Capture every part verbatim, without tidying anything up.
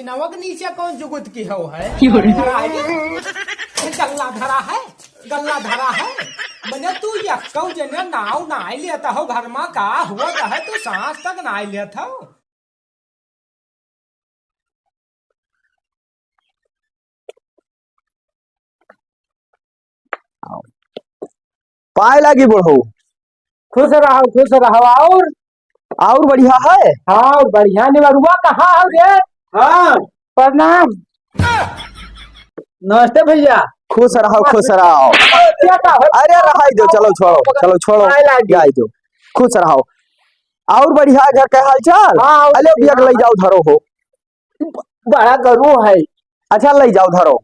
नवक नीचे कौन जुगुत की हो है? क्यों रे? धरा है? गल्ला धरा है, गल्ला धरा है। मने तू यक्कौ जने नाव नाय लेत हो, घर मा का होत है, तू सांस तक नाय लेत हो। पाए लागी बुढ़ऊ। खुश रहो, खुश रहो। और? और बढ़िया है? हाँ, बढ़िया। निवरुआ कहाँ हो रे? हाँ। प्रणाम। नमस्ते भैया। खुश रहो, खुश रहो। क्या का हो? अरे रहाई दो, चलो छोड़ो, चलो छोड़ो। पाए लागी। जाए दो। खुश रहो। और बढ़िया घर के हाल चाल? हाँ, और अले बिया के बढ़िया। लई जाओ, धरो हो। बड़ा गरु है। अच्छा, लई जाओ, धरो।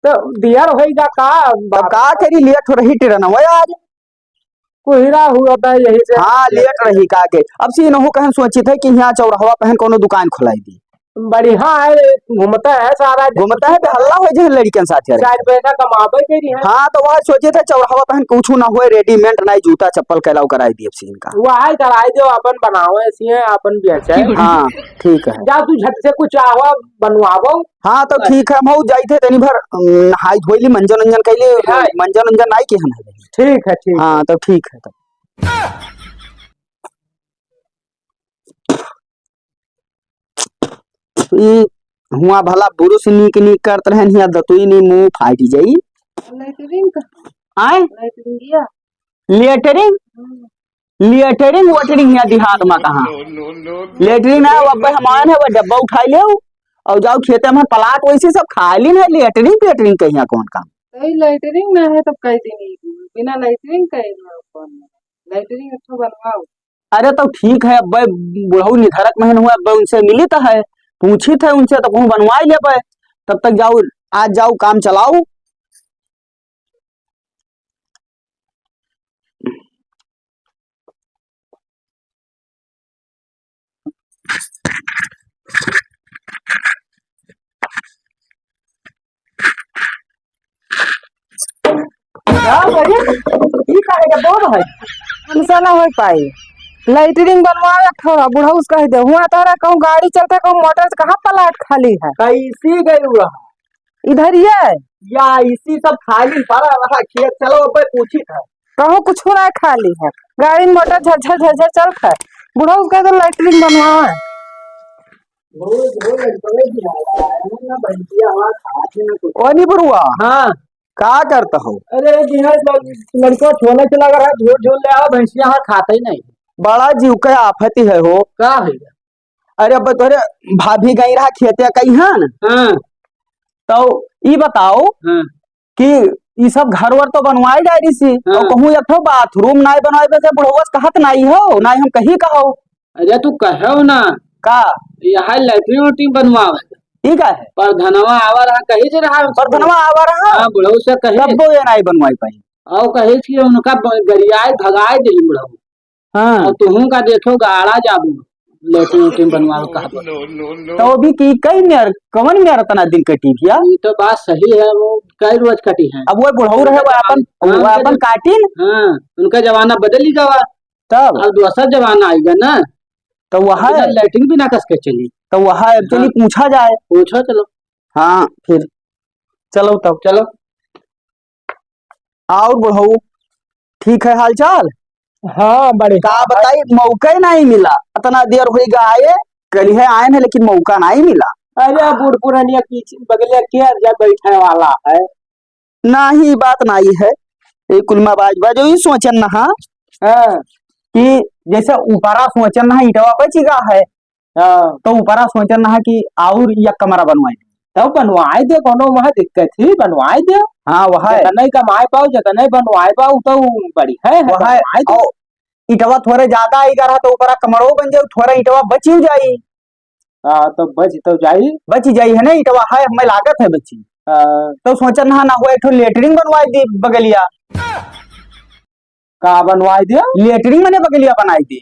तो दियर होइगा का? तब का करी, लेट हो रही ट्रेनवा आज। कुहिरा हुआ था यही से। हाँ, लेट रही का के। अब से इनहू कहन सोचित है कि यहाँ चौराहवा पहन कोनो दुकान खुलाई दी। बढ़िया है, घूमता है सारा दिन। घूमता है, बेहल्ला हो जे लड़कियन साथ यार। चार पैसा कमाबे के लिए है। हाँ, तो वह सोचित है चौराहवा पहन कुछ ना हुए, रेडीमेड नाई, जूता चप्पल कैलाव कराई दी अब से इनका। वह कराई दो, अपन बनावे सी है, अपन बेचे। हाँ, ठीक है। जा तू झट से कुछ आवा बनवावो। हाँ, तो ठीक है, हम जाई थे तनी भर, अम, नहाई धोई ली, मंजन उंजन कैली, हाँ। मंजन उंजन नाई किहन है। ठीक है, ठीक हाँ, है। तो ठीक है, तो। ई हुआ भला बुरुस नीक नीक करत रहन, हिया दतुई नी मुंह फाटी जाई। लेटरिन का? आय? लेटरिन गया? लेटरिन? हम्म। लेटरिन वेटरिन हिया देहात मा कहाँ? लेटरिन है, अब हम आए हैं, वो डब्बा उठाई लेव और जाओ खेते मा प्लाट वैसे सब खाली है, लेटरिन पेटरिन के हिया कौन काम? नहीं, लेटरिन ना है तब कह दी नहीं, बिना लेटरिन का ही ना कौन? लेटरिन अच्छा बनवाओ। अरे तो ठीक है, अब बुढ़ऊ निधरक महन हुआ, अब उनसे मिलित है, पूछित है उनसे तो कहूँ बनवाई लेबे। तब तक जाओ, आज जाओ काम चलाओ। का करे? ई काहे के बोल है? हमसे ना हो पाई। लेटरिन बनवावे थोड़ा, बुढ़ऊ से कह दे। हुआ तोहरा कहूँ गाड़ी चलता, कहूँ मोटर से कहाँ प्लाट खाली है? कैसी गई हुआ? इधर ये? या इसी सब खाली पड़ा रहा खेत, चलो अब पूछी था। कहूँ कुछ ना खाली है, गाड़ी मोटर झरझर झरझर चलत है। बुढ़ऊ से कह दे लेटरिन बनवावे। रोज रोज लड़कवे गिरावा है ना, बंटिया हमार खात ही ना कुछ। ओ नी बुढ़वा। हाँ। का करत हो? अरे जी हाँ, लड़का छोले चला कर है, झोल झोल ले आवा, भैंसिया हमार खात ही नहीं। बड़ा जीव के आफत ही है हो। का भैया? अरे अब तोरे भाभी गई रहा खेते कई हन। हाँ। तो ई बताओ हाँ। कि ई सब घर वर तो बनवाए डारी सी, हाँ। और कहूँ एक ठो बाथरूम नाई बनवाए, वैसे बुढ़वा से कहत नाई हो, नाई हम कही कहो। अरे तू कहो ना। का? यह लेटरिन वेटरिन बनवावे। ई का है? परधनवा आवा रहा, कही से रहा। परधनवा आवा रहा? हाँ, बुढ़ऊ से कही। तब वो ये नाई बनवाई पाई। और कही कि उनका ब-, गरियाए भगाए दे बुढ़ऊ। हाँ। और तुहूँ का देखो गाड़ा जाबू, लेटरिन वेटरिन बनवावे कहा पर। तो भी की कई मेर, कवन मेर इतना दिन कटी भैया? ये तो बात सही है, वो कई रोज कटी है। अब वो बुढ़ऊ रहे, वो अपन, हाँ, वो उनका अपन जो काटिन। हाँ, उनका जमाना बदल ही गवा। तब? अब दूसरा जमाना आएगा ना। तो वह अब है। इधर लेटरिन भी ना कस के चली। तो वह है, चली हाँ। पूछा जाए। पूछो चलो। हाँ, फिर चलो तब। चलो। और बुढ़ऊ, ठीक है हाल चाल? हाँ, बढ़िया। का बताई, मौका ही नहीं मिला। इतना देर होई गा आए, कल है आए हैं, लेकिन मौका नहीं मिला। अरे, बूढ़ पुरानिया की बगलिया के जा बैठे वाला है? नहीं, बात नहीं है। ये कुलमा बाज बाज, ये सोचन नहा हाँ। कि जैसे ऊपरा सोचन नहा, ईटवा बची गा है। हाँ। तो ऊपरा सोचन रहा कि और या कमरा बनवाए दे। तब बनवाए दे, कोनो वहाँ दिक्कत ही, बनवाए दे। हाँ, वह है। जतने कमाए पाओ, जतने बनवाए पाओ, तो बढ़िया है, वह है। बनवाए दे। और ईटवा थोड़े ज्यादा आई रहा, तो ऊपरा कमरो बन जाए, थोड़ा ईटवा बची जाई। हाँ, तो बच तो जाई। बची जाई है ना, ईटवा है, हमें लागत है बची। हाँ। तो सोचन रहा ना हो, एक ठो लेटरिन बनवाए दे बगलिया। का बनवाए दे? लेटरिन मने बगलिया बनाए दे।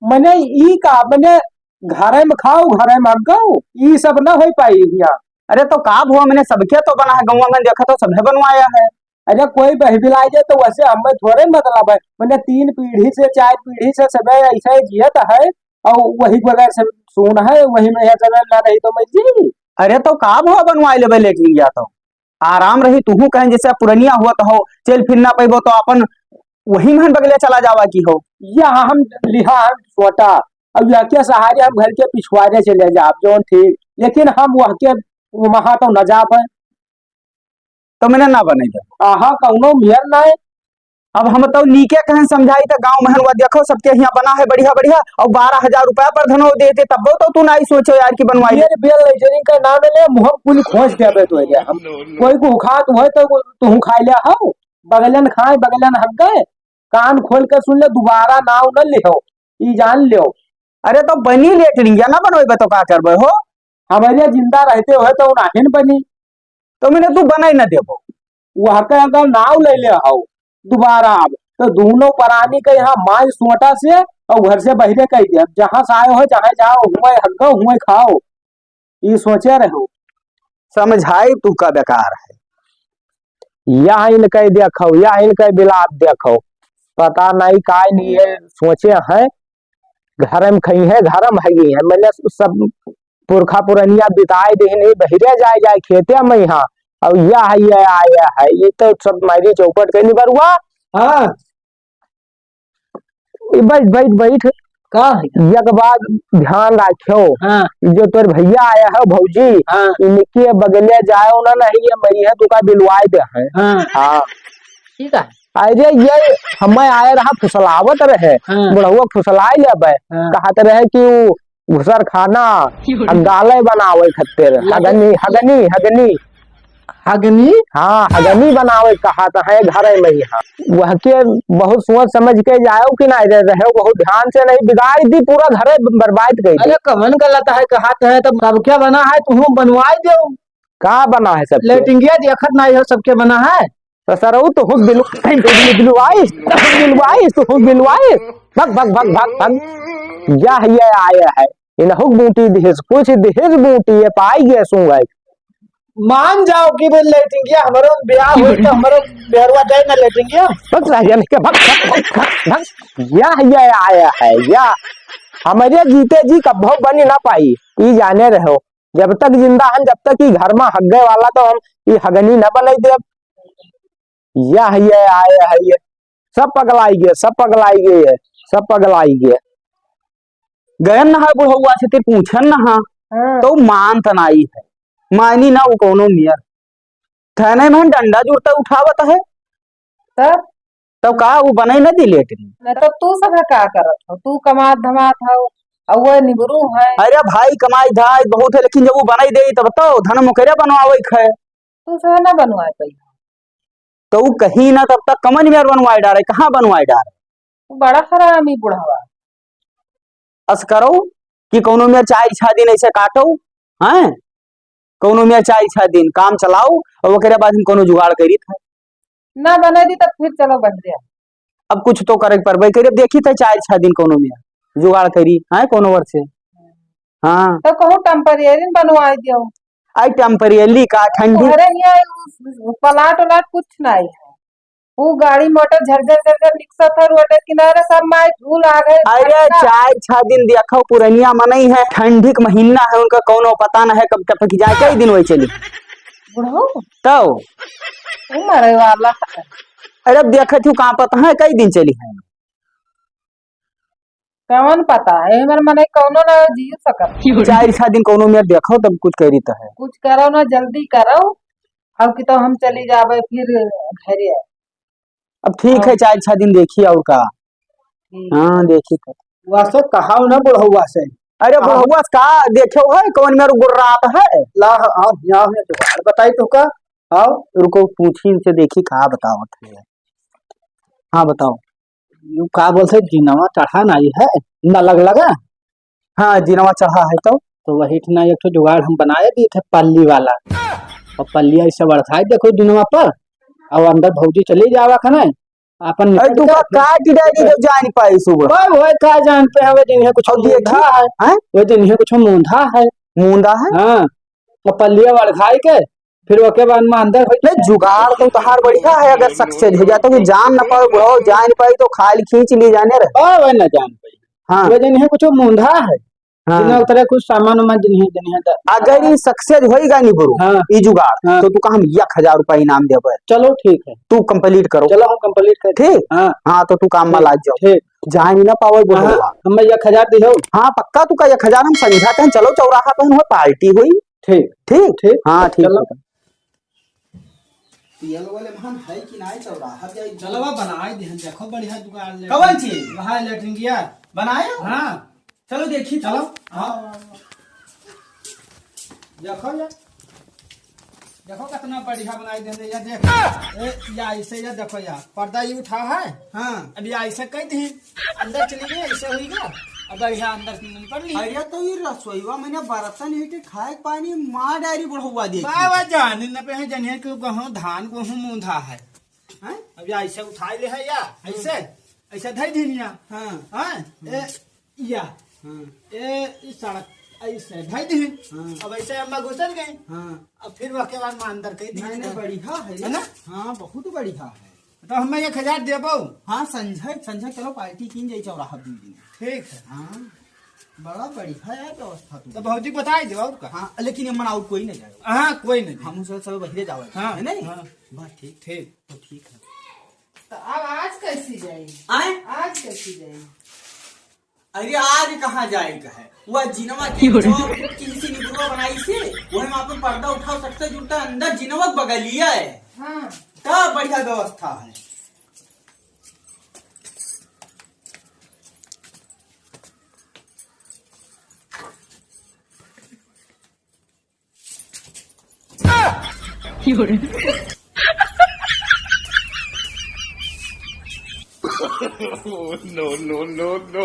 मने ई का, मने घरे में खाओ, घरे में हगो, ई सब ना हो पाई हिया। अरे तो का भुआ, मने सबके तो बना है, गौवा में देखा तो सभे बनवाया है। अरे कोई बहबिलाए जाए तो वैसे हमें थोड़े मतलब है, मने तीन पीढ़ी से, चार पीढ़ी से सभे ऐसे जियत है और वही बगैर से तू न है, वही में है, जगह ना रही तो मर जी। अरे तो का भवा बनवाए लेबे लेटरिंगिया तो? आराम रही, तुहू कहें जैसे पुरनिया हुआ तो हो, चल फिर ना पैबो तो अपन वही महन बगले चला जावा की हो। या हम लिहा हम छोटा, अब यह के सहारे हम घर के पिछवारे चले जाब, जौन ठीक, लेकिन हम वह के वहाँ तो न जा पाए। तो मैंने ना बने दे। आहा, कौनो मेर ना है। अब हम तो नीके कहन समझाई तो गाँव महन हुआ देखो सबके यहाँ बना है बढ़िया बढ़िया, और बारह हजार रुपया पर धनो देते, तब तो तू ना ही सोचो यार कि बनवाई। ये बेल लेटरिन का नाम ले, मुँह कुल खोज देबे तो है हम। कोई को खात हुए तो तुहू खाई ले हो, बगलन खाए, बगलन हक गए, कान खोल के सुन ले, दोबारा नाव न लिहो, ई जान लियो। अरे तो बनी लेटरिंगिया ना बनवेबे तो का करबे हो? हमारे जिंदा रहते हुए तो नाहिन बनी। तो मैंने तू बनाई ना देबो। वह के अगर नाव ले ले हो दोबारा अब, तो दोनों प्राणी के यहाँ मार सोटा से और घर से बहिरे कर दिया। जहाँ से आए हो, जहाँ जाओ, हुए हगो, हुए खाओ। ई सोचे रहो। समझाई तू का बेकार है। यह इनके देखो, यह इनके बिलाप देखो। पता नहीं काय लिए सोचे हैं। घर में खई है, घर में है ये है। मैंने सब पुरखा पुरनिया बिताए देहिन, बहिरे जाए जाए खेते में यहाँ। और यह है, ये आया है, ये तो सब मारी चौपट के निबरुआ। हाँ। ई बैठ, बैठ, बैठ। का है? एक बात ध्यान राख्यो, हाँ। जो तोर भैया आया है भौजी, हाँ। इनके बगले जाओ ना, नहीं ये मरी है, तुका बिलवाए दे है। हाँ। हाँ। ठीक है। अरे ये हमें आए रहा फुसलावत रहे, हाँ। बुढ़वा फुसलाए लेबे, हाँ। कहत रहे कि उ घुसर खाना, आ गाले बनावे खत्ते रहे। लगे- हगनी, हगनी, हगनी। हगनी? हाँ, हगनी बनावे कहा तो है घरे में ही। हाँ, वह के बहुत सोच समझ के जाओ कि ना रे, रहो बहुत ध्यान से, नहीं बिगाड़ दी, पूरा घरे बर्बाद कर दी। अरे कवन गलत है, कहा तो है, तब सब क्या बना है, तुम बनवाई दो। का बना है सब? लेटिंगिया देखत नहीं हो, सबके बना है। तो सरऊ तो हुक बिलु-, बिलु-, बिलुआइस, तो हुक बिलुआइस, तो हुक बिलुआइस। भग, भग, भग, भग, भग। यह ये आया है। इन हुक बूटी दिहिस, कुछ दिहिस बूटी, ये पाई गए सूंघाई। मान जाओ कि भाई लेटिंगिया, हमरो ब्याह हो तो हमरो बेहरुआ जाए ना लेटिंगिया। भग रह जाने के, भग, भग, भग, भग, भग। यह ये आया है, या हमारे जीते जी कब्बो बनी ना पाई, ई जाने रहो। जब तक जिंदा हन, जब तक ई घर में हग्गे वाला तो हम ई हगनी न बनाई देब। यह ये आए है ये, सब पगलाई गए, सब पगलाई गए, सब पगलाई गए। गयन न है बुढ़ौआ से, ते पूछन न हा, हाँ। तो मान त नाई है, मानी ना वो कौनो नियर। थाने में डंडा जुड़ता उठावत है। तब? तब का वो बनाई ना दी लेटरिन? न तब तू सब का करत हो? तू कमात धमात हो, और वो निबरू है। अरे भाई, कमाई धाई बहुत है, लेकिन जब वो बनाई दे तब तो धन मुकेरा बनवावे है। तू सब ना बनवाए पाई। तो ऊ कहीं ना तब तक कमन मेर बनवाए डारे, कहाँ बनवाए डारे? तू बड़ा हरामी बुढ़वा। अस करो कि कौनो मेर चार छह दिन ऐसे काटो, हैं? कौनो मेर चार छह दिन काम चलाओ और ओकरे बाद हम कौनो जुगाड़ करी था। ना बने दी तब फिर चलो बन गया। अब कुछ तो करे के परबे करी, अब देखी था चार छह दिन कौनो मेर जुगाड़ करी, हैं, कौनो वर्ष से। हाँ। तो कहूँ temporary बनवाए दियो। आई temporary का ठंडी। अरे यहाँ उ प्लाट उलाट कुछ नहीं है। वो गाड़ी मोटर झरझर झरझर निकसत है रोड किनारे, सब माय धूल आ गए, अरे धक्का। चार छह दिन देखो, पुरनिया मनई है, ठंडी के महीना है, उनका कौनो पता न है कब टपक जाए, कई दिन वही चली। बुढ़ऊ? तो? वो मरे वाला है। अरे अब देखत हूँ, कहाँ पता है, कई दिन चली है। कौन पता है, एमर मने कौनो ना जी सकत। चार छह दिन कौनो मेर देखो, तब कुछ करी तो है। कुछ करो ना, जल्दी करो, अब कि तो हम चली जाबे फिर घरे। अब ठीक है, हाँ। चार छह दिन देखी और का। ठीक। हाँ, देखी तो। वैसे कहाओ ना बुढ़ौआ से। अरे हाँ। बुढ़ौआ से का देखो है, कौन मेरे गुर्रात है? ला, हाँ, यहाँ में जुगाड़ बताई तो का? आओ। रुको, पूछी इनसे, देखी का बतावत है। हाँ, बताओ। यू का बोलते, जिनवा चढ़ा नाई है, न लग लगा? हाँ, जिनवा चढ़ा है तो। तो वही ठना एक ठो जुगाड़ हम बनाए दी थे पल्ली वाला, और पल्लिया ऐसे बढ़ाए देखो जिनवा पर, और अंदर भौजी चली जावा खाना, अपन अरे निकल तू जा। का काट डाली जब जान पाई सुबह। भाई, वही का जान पे हवे, जिन्हें कुछ और देखी? मूंधा है। हैं? वो जिन्हें कुछ मूंधा है। मूंदा है? हाँ, और पल्लिया बढ़ाए के फिर ओके बाद में अंदर हो नहीं, जुगाड़ तो तहार बढ़िया है, अगर सक्सेस हो जाए तो कि जान न पाओ, बुढ़ो जान पाई तो खाली खींच ली जाने रहे। ओ, वह न जान पाई। हाँ। वह दिन है कुछ मूंधा है। हाँ। जिन्हें उतरे कुछ सामान उमान जिन्हें, जिन्हें द- अगर ये success होइगा नी bro, हाँ। ये जुगाड़, हाँ। तो तू का हम एक हजार रुपया इनाम देबे। चलो ठीक है। तू complete करो। चलो हम complete कर। ठीक? हाँ। हाँ, तो तू काम में ठीक, लाग जाओ। ठीक। जाए नहीं ना पावे हाँ, बोलवा। हमें एक हजार दिहो। हाँ, पक्का तू का एक हजार हम संझा कहें, चलो चौराहा पे हुआ party हुई। ठीक। ठीक? ठीक। हाँ, ठीक चलो। है। पियल वाले महान है कि नाई चौराहा पे आई। चलो बा, बनाई दिहन, देखो बढ़िया जुगाड़ ले। कवन चीज? वहाँ लेटरिन गिया। बनाए हो? हाँ। चलो देखी, चलो। चलो। हाँ। देखो यार, देखो कितना बढ़िया बनाई देने, या देख। ए, या ऐसे, या देखो यार, पर्दा ये उठा है। हाँ। अब या ऐसे कह दी, अंदर चली गई, ऐसे हुई गया। अब बढ़िया अंदर से नहीं पड़ ली। अरे तो ये रसोईवा मैंने बर्तन हिटे खाए के पानी मार डायरी बुढ़ौआ देखी। बाबा जान न पे है, जनिया के गेहूं, धान गेहूं मूंधा है। हैं? अब या ऐसे उठाई ले है या, ऐसे, ऐसे धई धीनिया। हाँ। हाँ? ए, या। हाँ। ए, ई सड़क ऐसे धई दी। हाँ। अब ऐसे अम्मा घुसल गई। हाँ। अब फिर वह के बाद में अंदर कह दी। नहीं, नहीं, बढ़िया है। है ना? हाँ, बहुत बढ़िया है। तो हमें एक हजार देबो। हाँ, संझा, संझा चलो party कीन जाई चौराहा दू दिन। ठीक है। हाँ, बड़ा बढ़िया है व्यवस्था तो। तो भौजी बताई दो और का? हाँ, लेकिन ये मन और कोई नहीं जाए। हाँ, कोई नहीं। हम उसे सब बहिरे जावे। हाँ, है नहीं? हाँ। बस ठीक। ठीक। तो ठीक है। तो अब आज कैसी जाई? आए? आज कैसी जाई? अरे आज कहाँ जाए का है? वह जिनवा के क्यों रे? जो किसी निगुरवा बनाई से, वही में अपन पर्दा उठाओ सकते जुड़ता अंदर जिनवा बगलिया है। हाँ। का बढ़िया व्यवस्था है। No, no, no, no।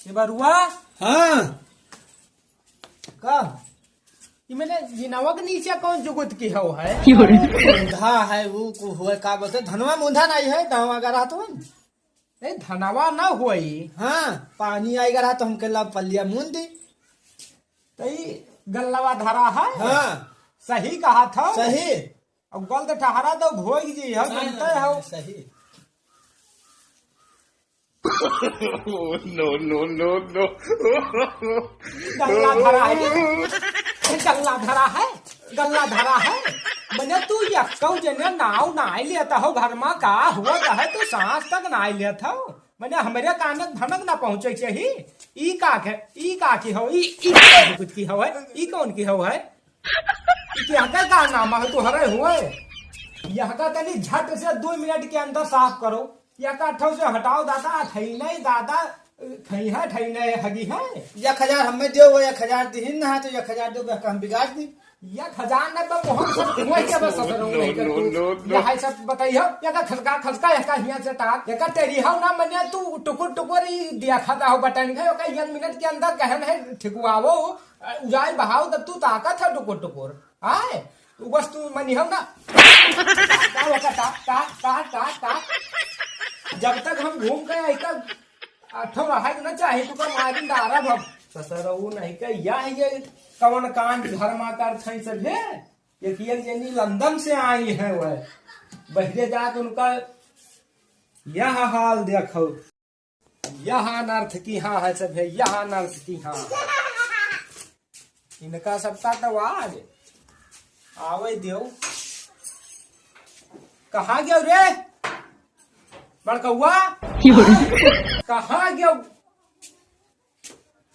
ये बरुआ? हाँ। का? ये मैंने जिनवा के नीचे कौन जुगुत की हौ है? मूंधा है, वो को हुआ का बोलते, धनवा मूंधा नहीं है, धनवा का रहत हो। ए, धनवा ना होई। हाँ। पानी आइगा रहा तो हमके ला पलिया मून दी। तो ई गल्लवा धरा है। हाँ। सही कहा था। सही। अब गल तो ठहरा दो, भोग जी, हम नहीं, जानते नहीं, हो। सही। No, no, no, no। गल्ला धरा है, गल्ला धरा है, गल्ला धरा है। मने तू यक्कौ जने नाव नाय लेत हो, घर मा का हुआ कहे तू सांस तक नाय लेत हो। मने हमरे कान भनक ना पहुँचे चाही। ई का के, ई का की हो, ई, ई कुछ की हो है, ई कौन की हो है? ई के हका का नाम है तोहरे हुए? यहका तनी झट से दो मिनट के अंदर साफ करो। यका ठौ से हटाओ दादा, अठई नहीं दादा, खई है, अठई नहीं हगी है। एक हजार हमें दो, वो एक हजार दिहिन ना, तो एक हजार दो, हम बिगाड़ दी। एक हजार न तो मोहन से कुएं के बस ससुर हो नहीं कर तू। No, no, no। यह सब बताइयो, यका खसका, खसका, यका हिया से तार, यका तेरी हो ना मने तू टुकुर टुकुर ही दिया खाता हो बटन है, यका एक मिनट के अंदर कहन है ठिकवाओ, उजाय बहाओ तब तू ताकत है टुकुर टुकुर। आय, उ बस तू मनिहव ना। ता, ता, ता, ता, ता, ता। जब तक हम घूम के आई तब अठो रहे के ना चाही, तू का मारी डारब हम। ससुर, उ नहीं के, यह ये कवन कांड घर मा कर थई सब है? एक, एक जनी लंदन से आई है वह। बहिरे जात उनका यह हाल देखो। यह अनर्थ की हाँ है सब है, यह अनर्थ की हाँ। इनका सबका तो आज आवे देव। कहाँ गयो रे बड़कौआ? कहाँ गयो?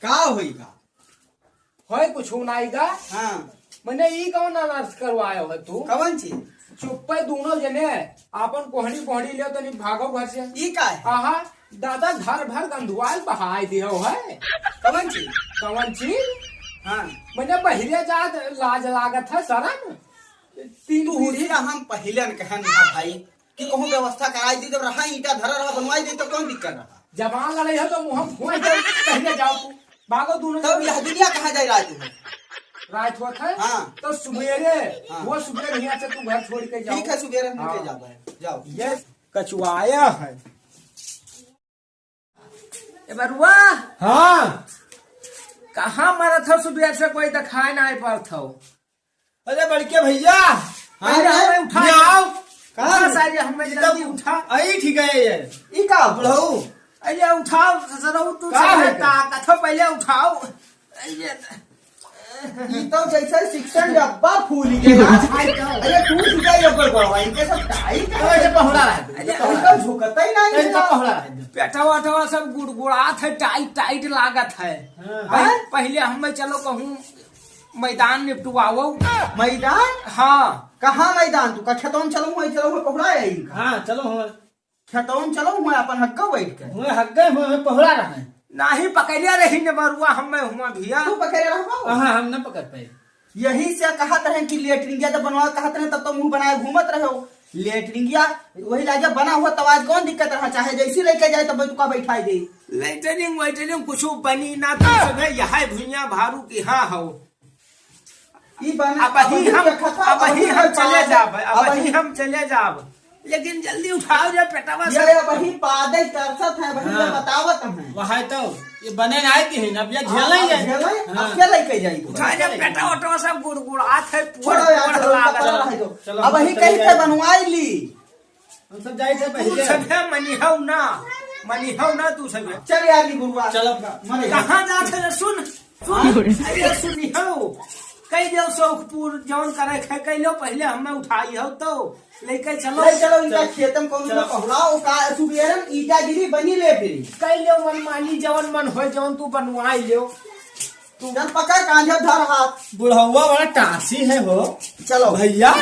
का होई का? होय कुछ नाई गा। हाँ। मने ई कौन अनर्थ करवायो है तू? कवन चीज? चुप्पे दोनों जने आपन कोहड़ी कोहड़ी ले तनी भागो घर से। ई का है? आहा, दादा घर भर गंधुआल बहाय दियो है। कवन चीज? कवन चीज? हाँ। मने बहिरे जात लाज लागत है, शरम। तीन तू पीढ़ी हुरिया हम पहिले न कहन ना भाई। कि कहूँ व्यवस्था कराई दी, जब रहा ईंटा धरा रहा, बनवाई दी, तो कौन दिक्कत रहा? जबान लड़ाई हो तो मुँह फूट जाए, पहले जाओ तू, भागो दोनों तब जने। यह दुनिया कहाँ जाए रात में? रात होत है? हाँ। तो सुबेरे, हाँ। वो सुबेरे हियाँ से तू घर छोड़ के जाओ। ठीक है, सुबेरे हम हाँ। के जाबे, जाओ। ये कचुआया है। ए बरुआ। हाँ। कहाँ मरत हो सुबह से, कोई दिखाए ना पावत हो? अरे बड़के भैया, हाँ अरे रे, हमें उठा। यहाँ आओ। कहाँ उठा है? सारे हमें ई जल्दी तब उठा। आई ठीक है ये। ई का बुढ़ऊ? अरे उठाओ, ससुरऊ, तू का सब है का? ताकत हो, पहले उठाओ। अरे, ई तो जैसे शिक्षण डब्बा फूल गया। अरे, तू सीधा ये ऊपर बढ़वा, इनके सब टाइट है। ऐसे पहुड़ा रहा है। अरे, इनका झुकता ही नहीं ऐसे है। पहुड़ा रहा है। पेटवा वेटवा सब गुड़गुड़ात है, टाइट टाइट लागत है। हाँ। पह-, हाँ? पहले हम चलो कहूँ मैदान निपटवाओ। मैदान? हाँ। कहाँ मैदान? तू का खेतों में चलो, वहीं चलो, वहीं पहुड़ा है इनका। हाँ, चलो, हाँ। खेतवन चलो, हुआं अपन हग्गा बैठ के। हुआं हग्गा, हुआं पहुड़ा रहे। नाही पकड़िया रही न मरुआ, हम मैं हुआं भिया। तू पकड़े रह बाबू? हाँ, हम न पकड़ पाए। यही से कहत रहे कि लेटरिंगिया जब बनवा कहत रहे, तब तो मुंह बनाए घूमत रहे हो। लेटरिंगिया वही लागे बना हुआ, तब आज कौन दिक्कत रहा, चाहे जैसी लेके जाए, तब तू का बैठाई दे। लेटरिंग वेटरिंग कुछ बनी ना, तू सब है, यह भुइयां भारू की हाँ हो। ई बन-, अब अभी अभी हम, देखा था, अब अभी अभी हम हम चले पादे, जाब, अब अभी अभी हम चले जाब। लेकिन जल्दी उठाओ रे पेटवा ये से। अभी पादे तरसत है, अभी हाँ। ये बतावत है। वह है तो, ये बने ना आए कि ना, अब ये हाँ, झेला ही अब है। झेला ही, हाँ। अब क्या लेके जाई? उठा रे पेटवा ओटवा सब गुड़गुड़ात है, छोड़ो यार, पूरा चलो, लागत पकड़ है। रहे दो। चलो, अब हम अभी चले कहीं जाए। से बनवाई ली। हम सब जाए थे तू पहले। सभे मनिहौ ना, मनिहौ ना तू सभे। चल यार, नी गुरुआ। चलो। मने कहाँ जात है? सुन, सुन। अरे सुनिहौ, कई देव शौकपुर जौन करे खे, कई लो पहले हमें उठाई हो तो लेके चलो। ले चलो, इनका चलो। खेतम कौन चलो। में पहुड़ाओ का, सुबेरम ईटा गिरी बनी ले फिर। कई लो मनमानी, जौन मन होए, जौन तू बनवाई लो। तू चल पकड़, कांधे धर हाथ। बुढ़ौवा बड़ा टासी है हो। चलो। भैया।